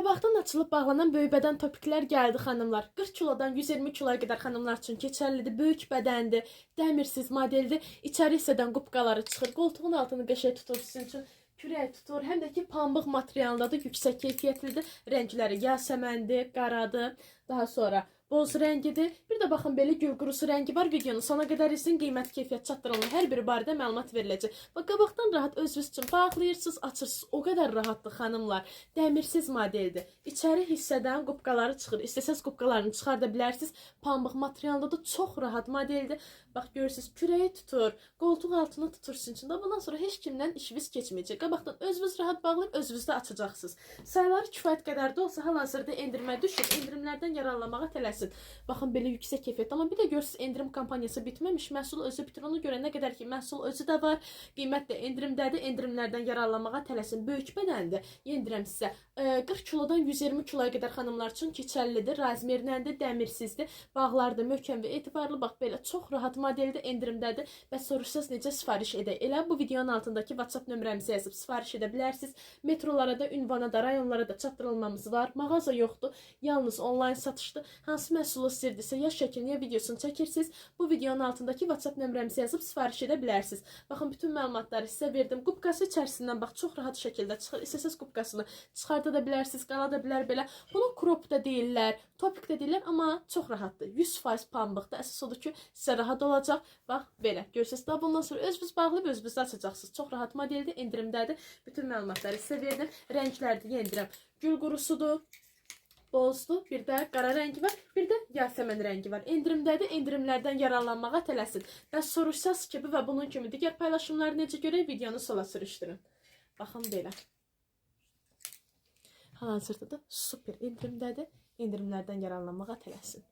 Qabaqdan açılıb bağlanan böyük bədən topiklər gəldi, xanımlar. 40 kilodan 120 kiloya qədər xanımlar üçün keçərlidir. Böyük bədəndir, dəmirsiz modeldir. İçəri hissədən qupqaları çıxır. Qoltuğun altını qəşəng tutur sizin üçün. Kürək tutur. Həm də ki pambıq materialındadır, yüksək keyfiyyətlidir. Rəngləri yasəməndir, qaradır. Daha sonra boz rəngidir. Bir də baxın, belə gül qurusu rəngi var. Videonun sona qədər izləyin. Qiymət, keyfiyyət, çatdırılan hər biri barədə məlumat veriləcək. Bax, qabaqdan rahat özünüz üçün bağlayırsınız, açırsınız. O qədər rahatdır, xanımlar. Dəmirsiz modeldir. İçəri hissədən qupqaları çıxır. İstəsəz qupqalarını çıxarda bilərsiniz. Pambıq materialında da çox rahat modeldir. Bax, görürsüz, kürəyi tutur, qoltuq altını tutur sizin üçün. Bundan sonra heç kimdən işiniz keçməyəcək. Qabaqdan özünüz rahat bağlayıb özünüz də açacaqsınız. Sayları kifayət qədər də olsa, hal-hazırda endirimə düşür. Endirimlərdən yararlanmağa tələsin. Baxın, belə yüksək keyfiyyət. Amma bir də görürsüz, endirim kampaniyası bitməmiş. Məhsul özü bitir. Ona görə nə qədər ki məhsul özü də var, qiymət də endirimdədir. Endirimlərdən yararlanmağa tələsin. Böyük bədəndir. Yenə deyirəm sizə, 40 kilodan 120 kiloya qədər xanımlar üçün keçərlidir. Razmerləndir, dəmirsizdir. Bağlar da möhkəm və etibarlı. Bax, belə çox rahat modeldir, endirimdədir. Bəs soruşsaz, necə sifariş edək? Elə bu videonun altındakı WhatsApp nömrəmizə yazıb sifariş edə bilərsiniz. Metrolara da, ünvana da, rayonlara da çatdırılmamız var. Mağaza yoxdur. Yalnız onlayn satışdır. Hansı məhsulu istəyirdisə, ya şəklini, ya videosunu çəkirsiniz. Bu videonun altındakı WhatsApp nömrəmizə yazıb sifariş edə bilərsiniz. Baxın, bütün məlumatları sizə verdim. Qupqası içərisindən bax çox rahat şəkildə çıxır. İstəsəz qupqasını çıxarda da bilərsiniz, qala da bilər belə. Bunu crop da deyirlər, topik də deyirlər, amma çox rahatdır. 100% pambıqdır. Əsas odur ki, sizə rahat olacaq. Bax belə. Görürsüz, daha bundan sonra özünüz bağlayıb özünüz açacaqsınız. Çox rahat modeldir, endirimdədir. Bütün məlumatları sizə verdim. Rəngləri də yenə deyirəm. Gül qurusudur, bozdur, bir də qara rəngi var, bir də yasəmən rəngi var. Endirimdədir, endirimlərdən yararlanmağa tələsin. Və soruşsaz ki, bu və bunun kimi digər paylaşımları necə görək, videonu sola sürüşdürün. Baxın belə. Hal-hazırda da super endirimdədir. Endirimlərdən yararlanmağa tələsin.